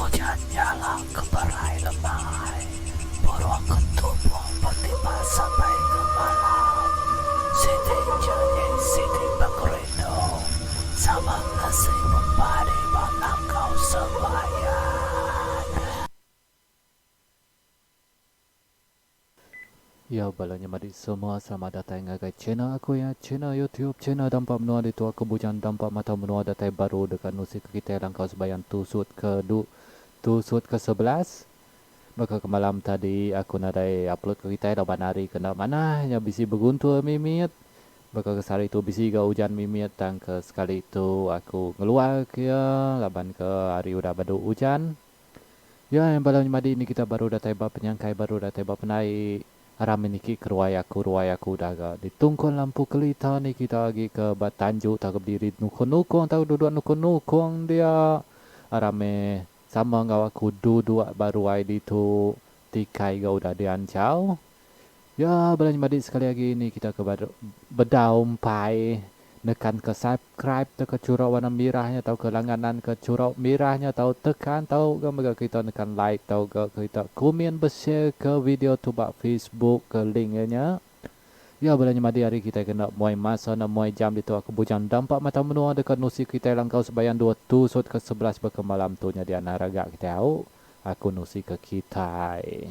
Ujan nyala keberai lemai, burung ketubung betiba sampai ke malam. Siti nyanyi siti pengerindu, sama lesi bepadi ba langkau sembayan. Ya bala nya madik semua selamat datai ngagai channel aku ya channel youtube channel dampa menua ditu aku bujang dampa matau menua datai baru deka nusi ke kitai langkau sebayan tusut ke du tusut ke 11 baka ke malam tadi aku nadai upload ke kitai laban hari ke enda manah nya bisi beguntur mimit baka ke sehari tu bisi ga ujan mimit tang ke sekali tu aku ngeluar ke iya laban ke hari udah badu ujan. Ya bala menyadi ni kita baru datai ba penyangkai baru datai ba penai aram meh niki ke ruai aku ruai aku udah ga ditungkun lampu kelita ni kita agi ke ba tanju tauka bediri nukung nukung tauka duduk nukung nukung dia aram meh sama enggau aku duduk ba ruai ditu tikai ga udah dianchau. Ya bala nyemadi sekali agi ni kita ke bedau empai nekan ke subscribe tauka churok warna mirah nya tauka langganan ke churok mirah nya tau tekan tau ga mega kita nekan like tau ga kita komen beshare ke video tu ba Facebook ke link iya nya. Ya bala nyemadi ari kitai ke enda muai masa enda muai jam ditu aku bujang dampa mata menua deka nusi kitai langkau sebayan dua tusut ke 11 baka malam tu nyadi anang raga kitai au aku nusi ke kitai.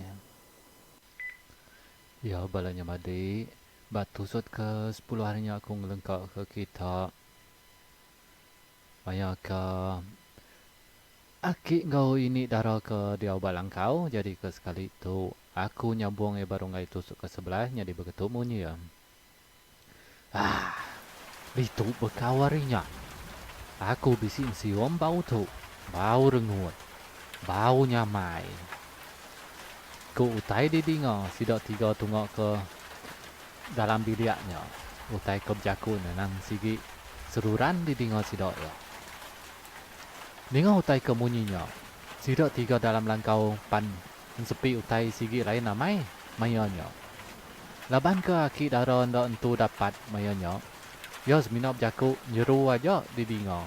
Ya bala nya madi, ba tusut ke sepuluh hari nya aku ngelengka ke kita maya ke aki enggau ini dara ke diau ba langkau jadi ke sekali tu aku nyambung iya baru enggai tusut ke sebelah nyadi beketu munyi iya. Aah ditu bekau hari nya aku bisi ensium bau tu, bau rengut, bau nyamai. Ku utai didinga sida tiga tunga ke dalam bilik nya, utai ke bejaku nenang sigi seruran didinga sida iya. Ninga utai ke munyi nya, sida tiga dalam langkau pan ensepi utai sigi lain amai maya nya. Laban ke aki dara enda entu dapat maya nya, iya semina bejaku nyeru aja didinga.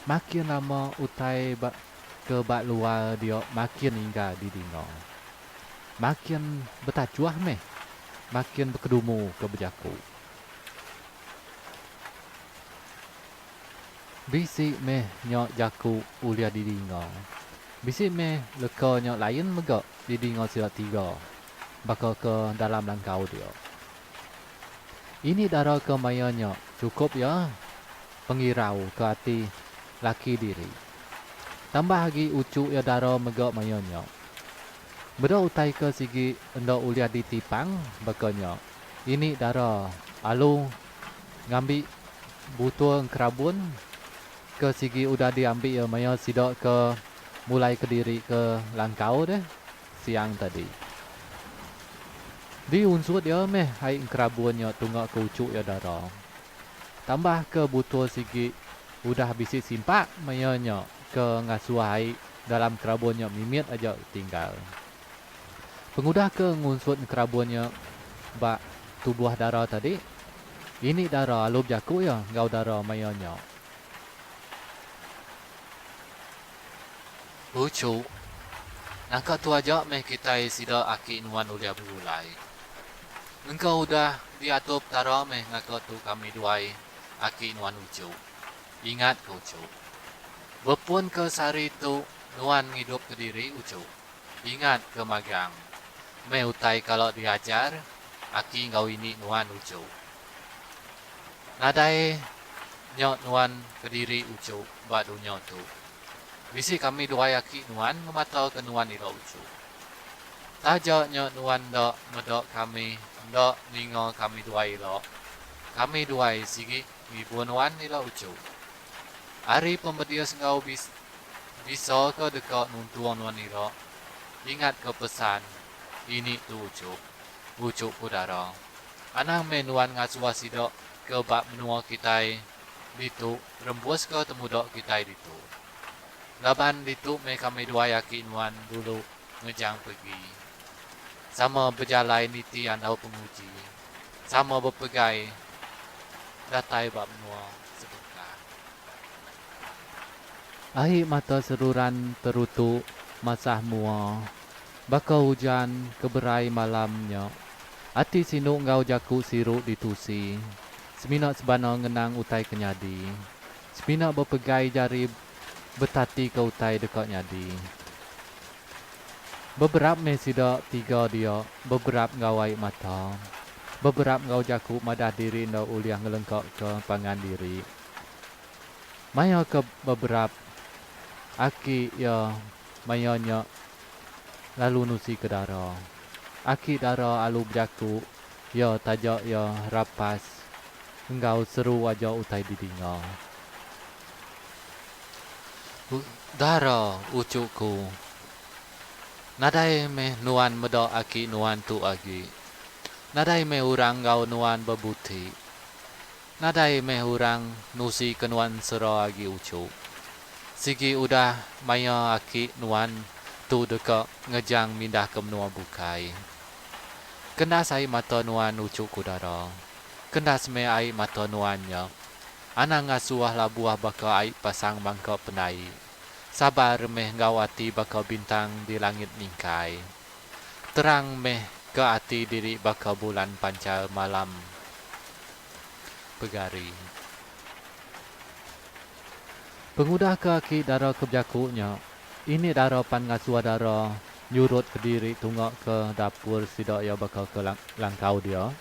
Makin lama utai ba ke ba luar dia makin inggar didinga. Makin betachuh meh, makin bekedumu ke bejaku. Bisi meh nya jaku ulih didinga. Bisi meh leka nya lain mega didinga sida tiga baka ke dalam langkau dia. Ini dara ke maya nya chukup iya pengirau ke ati laki diri. Tambah agi uchu iya dara mega maya nya. Meda utai ke sigi enda ulih ditipang baka nya, ini dara alu ngambi butul engkerabun ke sigi udah diambi iya maya sida ke mulai kediri ke langkau deh siang tadi. Diunsut iya meh ai engkerabun nya tunga ke uchu iya dara. Tambah ke butul sigi udah bisi simpak maya nya ke ngasuh ai dalam kerabun nya mimit aja tinggal. Pengudah ke ngunsut kerabun nya ba tubuh dara tadi, ini dara alu bejaku iya enggau dara maya nya. Uchu, nangka tu aja meh kitai sida aki nuan ulih begulai. Engka udah diatur Petara meh ngaga tu kami duai aki nuan uchu. Ingat ke uchu. Bepun ke sehari tu nuan ngidup kediri uchu. Ingat ke magang meh utai kala diajar aki enggau ini nuan uchu. Nadai nya nuan kediri uchu ba dunya tu. Bisi kami duai aki nuan ngemataka nuan ila uchu. Taja nya nuan enda meda kami enda ninga kami duai ila, kami duai sigi ngibur nuan ila uchu. Ari pemedis enggau bisa ke deka nuntung nuan ila, ingatka pesan ini tu uchu, uchu ku dara. Anang meh nuan ngasuh sida ke ba menua kitai ditu rembuska temuda kitai ditu. Laban ditu meh kami duai aki nuan dulu ngejang pegi. Sama bejalai niti andau penguji, sama bepegai datai ba menua sebengkah. Ai mata seruran terutu masah mua baka ujan keberai malam nya. Ati sinu enggau jaku siru ditusi semina sebana ngenang utai ke nyadi. Semina bepegai jari betatika utai deka nyadi. Beberap meh sida tiga dia beberap enggau ai mata. Beberap enggau jaku madah diri enda ulih ngelengkaka pangan diri. Maya ke beberap aki iya maya nya lalu nusi ke dara. Aki dara alu bejaku iya taja iya rapas enggau seru aja utai didinga. Dara uchu ku. Nadai meh nuan meda aki nuan tu agi. Nadai meh orang enggau nuan bebuti. Nadai meh orang nusi ke nuan sera agi uchu. Sigi udah maya aki nuan tu deka ngejang mindah ke menua bukai. Kendas ai mata nuan uchu ku dara. Kendas meh ai mata nuan nya. Anang ngasuh labuh baka ai pasang mangka pendai. Sabar meh enggau ati baka bintang di langit mingkai. Terang meh ke ati diri baka bulan panchar malam pegari. Pengudah ke aki dara ke bejaku nya, ini dara pan ngasuh dara nyurut kediri tunga ke dapur sida iya baka ke langkau dia.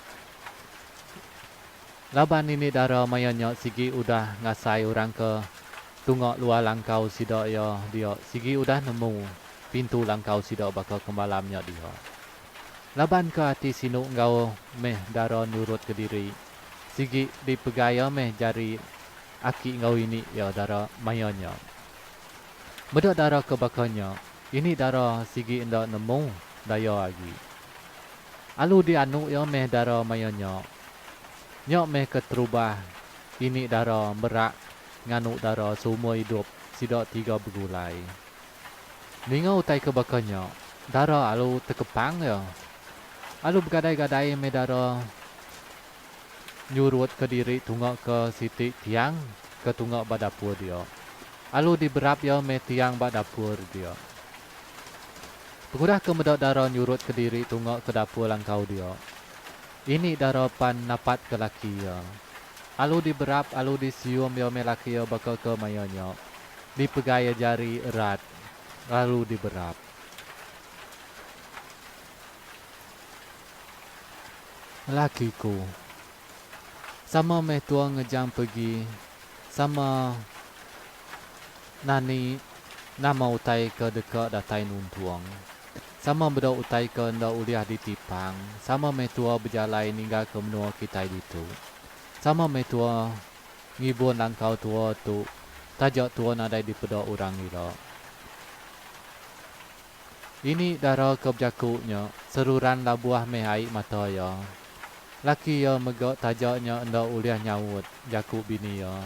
Laban ini dara maya nya sigi udah ngasai orang ke tunga luar langkau sida iya dia sigi udah nemu pintu langkau sida baka ke malam nya dia. Laban ke ati sinu enggau meh dara nyurut kediri, sigi dipegai iya meh jari aki enggau ini iya dara maya nya. Meda dara ke baka nya, ini dara sigi enda nemu daya agi. Alu dianu iya meh dara maya nya. Nya meh ke terubah ini dara merak nganu dara seumur idup sida tiga begulai. Ninga utai ke baka nya, Dara alu tekepang iya. Alu begadai-gadai meh Dara nyurut ke diri tunga ke siti tiang ke tunga ba dapur dia. Alu diberap iya meh tiang ba dapur dia. Pengudah ke meda Dara nyurut ke diri tunga ke dapur langkau dia, ini Dara pan napat ke laki iya. Alu diberap alu disium iya meh laki iya baka ke maya nya. Dipegai iya jari erat lalu diberap. Laki ku. Sama meh tua ngejang pegi sama nani nama utai ke deka datai nuntung. Sama meda utai ke enda ulih ditipang sama meh tua bejalai ninggalka menua kitai ditu. Sama meh tua Ngibun langkau tua tu taja tua nadai dipeda orang ila. Ini dara ke bejaku nya seruran labuh meh ai mata iya. Laki iya mega taja nya enda ulih nyaut jaku bini iya.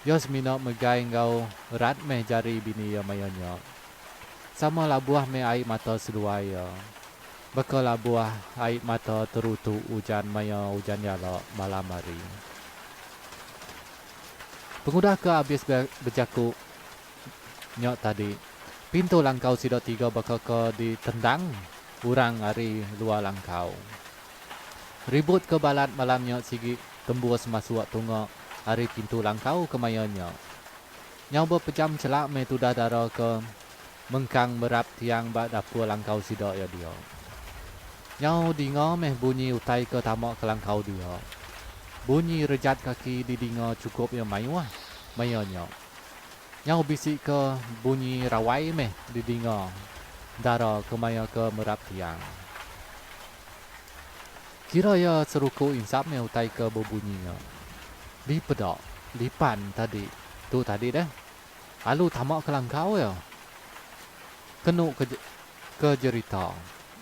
Iya semina megai enggau rat meh jari bini iya maya nya. Sama labuh meh ai mata seduai iya. Baka labuh ai mata terutu ujan maya ujan nyala malam hari. Pengudah ke abis bejaku nya tadi, pintu langkau sida tiga baka ke ditendang orang ari luar langkau. Ribut ke balat malam nya sigi tembus masuk tunga ari pintu langkau ke maya nya. Nyau bepejam chelak meh tudah dara ke Mengkang merap tiang ba dapur langkau sida iya dia. Nyau dinga meh bunyi utai ke tama ke langkau dia. Bunyi rejat kaki didinga chukup iya mayuh maya nya. Nyau bisi ke bunyi rawai meh didinga dara ke maya ke merap tiang. Kira iya seruku insap meh utai ke bebunyi nya. Dipeda lipan tadi tu tadi deh. Alu tama ke langkau iya. Kenu ke ke jerita,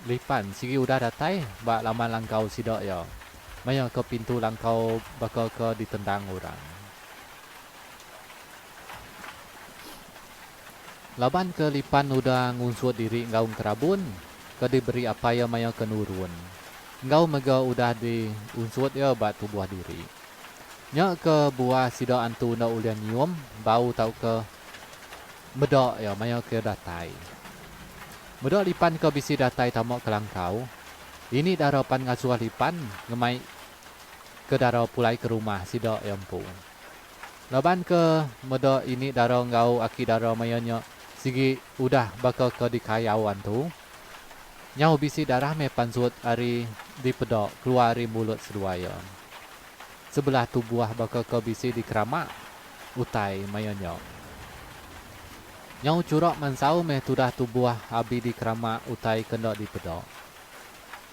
Lipan sigi udah datai ba laman langkau sida iya maya ke pintu langkau baka ke ditendang orang. Laban ke Lipan udah ngunsut diri enggau engkerabun ke diberi apai iya maya ke nurun enggau mega udah diunsut iya ba tubuh diri. Nya ke buah sida antu enda ulih nyium bau tauka meda iya maya ke datai. Meda Lipan ke bisi datai tama ke langkau, ini dara pan ngasuh Lipan ngemai ke dara pulai ke rumah sida iya empu. Laban ke meda ini dara enggau aki dara maya nya sigi udah baka ke dikayau antu, nyau bisi darah meh pansut ari dipeda keluar ari mulut seduai iya. Sebelah tubuh baka ke bisi dikeramak utai maya nya. Nyau churak mansau meh tudah tubuh abi dikeramak utai ke enda dipeda.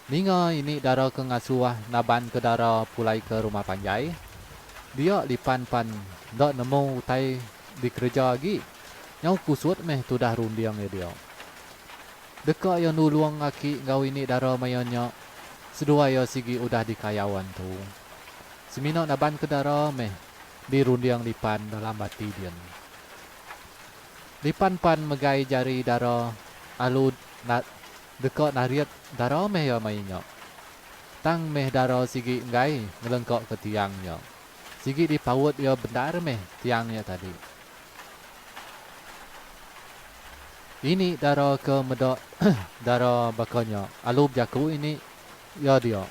Ninga ini dara ke ngasuh naban ke dara pulai ke rumah panjai, dia lipan pan enda nemu utai dikereja agi, nyau kusut meh tudah runding iya dia. Deka iya nulung aki enggau ini dara maya nya, seduai iya sigi udah dikayau antu. Semina naban ke dara meh dirunding lipan dalam ati din. Lipan pan megai jari dara alu Deka narit dara meh iya mai nya. Tang meh dara sigi enggai ngelengka ke tiang nya. Sigi dipaut iya bendar meh tiang nya tadi. Ini dara ke meda dara baka nya alu bejaku ini iya dia.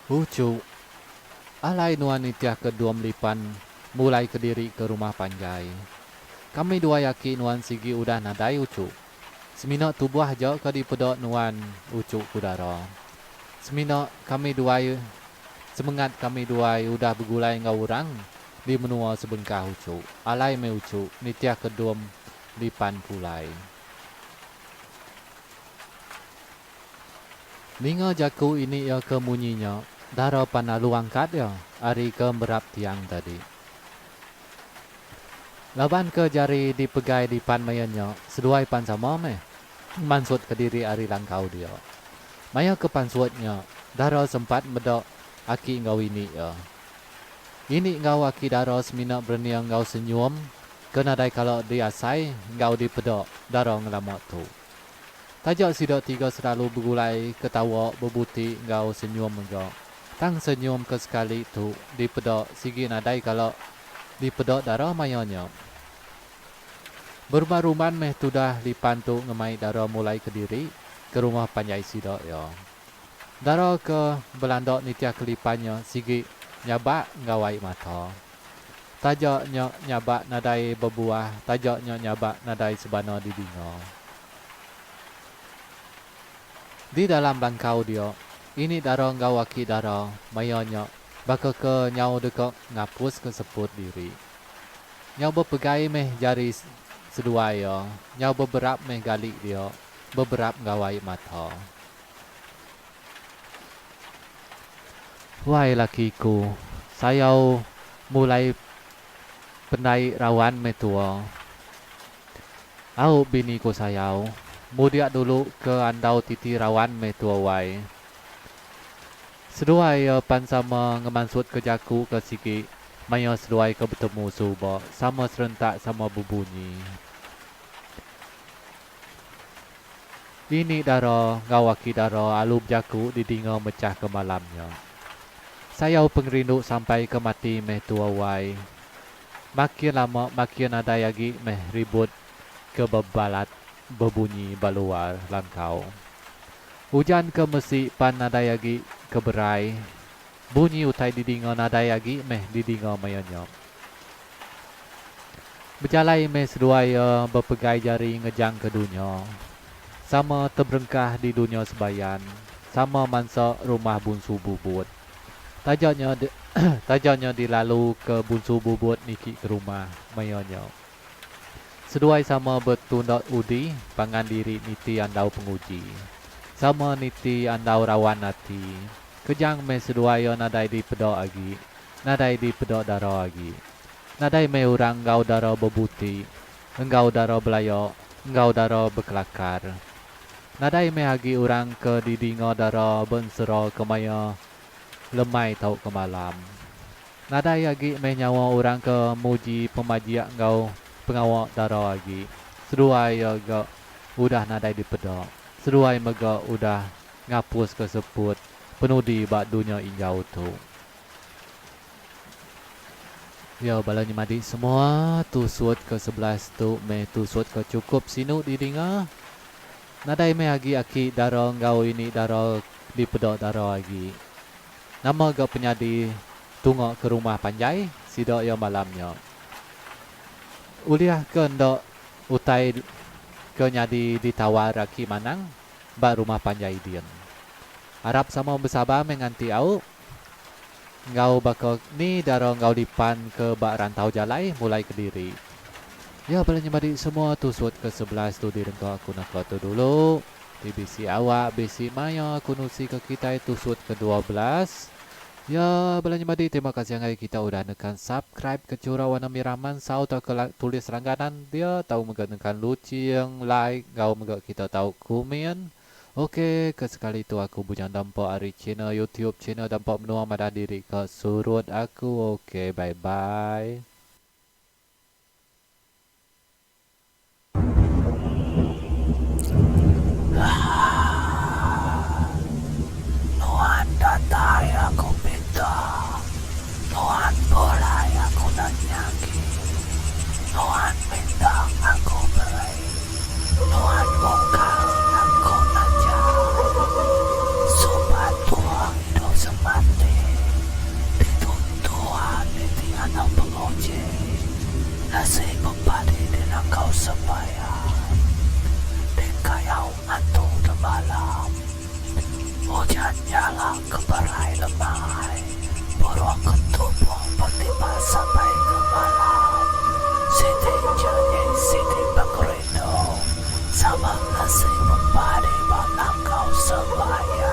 Uchu, alai nuan nitih ke dom lipan mulai kediri ke rumah panjai. Kami duai aki nuan sigi udah nadai uchu. Semina tubuh aja ke dipeda nuan uchu ku dara. Semina kami duai semengat kami duai udah begulai enggau orang di menua sebengkah uchu. Alai meh uchu nitih ke dom lipan pulai. Ninga jaku ini iya ke munyi nya, dara pan lalu angkat iya ari ke merap tiang tadi. Laban ke jari dipegai dipan maya nya, seduai pan sama meh mansutka diri ari langkau dia. Maya ke pansut nya, Dara sempat meda aki enggau ini iya. Ini enggau aki Dara semina berening enggau senyum ke nadai kala diasai enggau dipeda Dara ngelama tu. Taja sida tiga selalu begulai ketawa bebuti enggau senyum mega, tang senyum ke sekali tu dipeda sigi nadai kala dipeda dara maya nya. Berumban-rumban meh tudah lipan tu ngemai dara mulai kediri ke rumah panjai sida iya. Dara ke belanda nitih ke lipan nya sigi nyabak enggau ai mata. Taja nya nyabak nadai bebuah taja nya nyabak nadai sebana didinga. Di dalam langkau dia, ini dara enggau aki dara maya nya baka ke nyau deka ngapuska seput diri. Nyau bepegai meh jari seduai iya, nyau beberap meh gali dia, beberap enggau ai mata. Wai laki ku, sayau mulai pendai rawan meh tua. Au bini ku sayau, mudik dulu ke andau titi rawan meh tua wai. Seduai iya pan sama ngemansutka jaku ke sigi maya seduai ke betemu suba sama serentak sama bebunyi. Ini dara enggau aki dara alu bejaku didinga mechah ke malam nya. Sayau pengerindu sampai ke mati meh tua wai. Makin lama makin nadai agi meh ribut ke bebalat bebunyi ba luar langkau. Ujan ke mesi pan nadai agi ke berai. Bunyi utai didinga nadai agi meh didinga maya nya. Bejalai meh seduai iya bepegai jari ngejang ke dunya. Sama teberengkah di dunya sebayan, sama mansa rumah Bunsu Bubut. Taja nya taja nya dilalu ke Bunsu Bubut niki ke rumah maya nya. Seduai sama betunda udi pangan diri niti andau penguji. Sama niti andau rawan ati. Kejang meh seduai iya nadai dipeda agi, nadai dipeda dara agi. Nadai meh orang enggau dara bebuti, enggau dara belaya, enggau dara bekelakar. Nadai meh agi orang ke didinga dara beensera ke maya lemai tauka malam. Nadai agi meh nyawa orang ke muji pemajik enggau pengawa dara agi. Seduai iya ga udah nadai dipeda. Seduai mega udah ngapuska seput penudi ba dunya injau tu. Ya bala nyemadi semua tusut ke 11 tu meh tusut ke chukup sinu didinga. Nadai meh agi aki dara enggau ini dara dipeda dara agi. Nama ga penyadi tunga ke rumah panjai sida iya malam nya. Ulih ke enda utai ke nyadi ditawar aki manang ba rumah panjai din. Arap sama besabar meh nganti au. Enggau baka ni dara enggau lipan ke ba rantau jalai mulai kediri. Ya bala nyemadi semua tusut ke 11 tu direngka aku naka tu dulu. Ti bisi awak bisi maya aku nusi ke kitai tusut ke 12. Ya bala nyemadi terima kasih ngagai kita udah nekan subscribe ke chura warna mirah mansau tauka tulis langganan dia tau mega nekan lucing like enggau mega kita tau kumin. Ok ke sekali tu aku bujang dampa ari channel youtube channel dampa menua madah diri ka surut aku ok bye bye. Nuan datai aku pinta Nuan pulai aku nanya agi Nuan minta aku beri. Nuan mungkal aku ngajar. Suba tua idup semati. Ditu tua niti anang penguji. Nasi bepadi dinangkau sebaya. Dikayau antu demalam. Ujan nyala keberai lemai. Burung ketupung betimbal sampai ke malam. Siti nyanyi siti pengerindu. Sama lesi bepadi ba langkau sebaya.